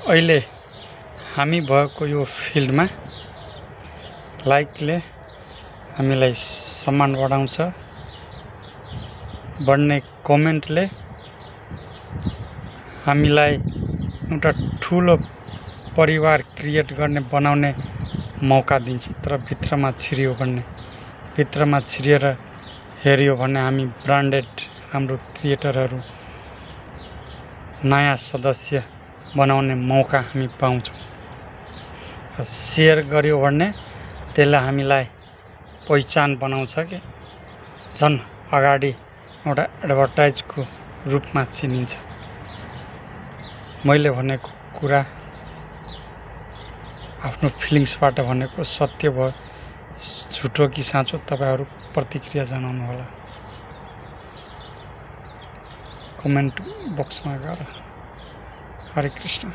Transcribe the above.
अहिले हामी भएको यो फिल्डमा लाइकले हामीलाई सम्मान बढाउँछ, बढ्ने कमेन्टले हामीलाई एउटा ठुलो परिवार क्रिएट गर्ने बनाउने मौका दिन्छ। तर भित्रमा छिरिएर हेऱ्यो भने हामी ब्रान्डेड हाम्रो क्रिएटरहरू नयाँ सदस्य बनाउने मौका हामी पाउँछौँ। सेयर गर्यो भने त्यसले हामीलाई पहिचान बनाउँछ कि झन् अगाडि एउटा एडभर्टाइजको रूपमा चिनिन्छ। मैले भनेको कुरा आफ्नो फिलिङ्सबाट भनेको सत्य भयो, झुटो कि साँचो तपाईँहरू प्रतिक्रिया जनाउनु होला कमेन्ट बक्समा गएर। हरे कृष्ण।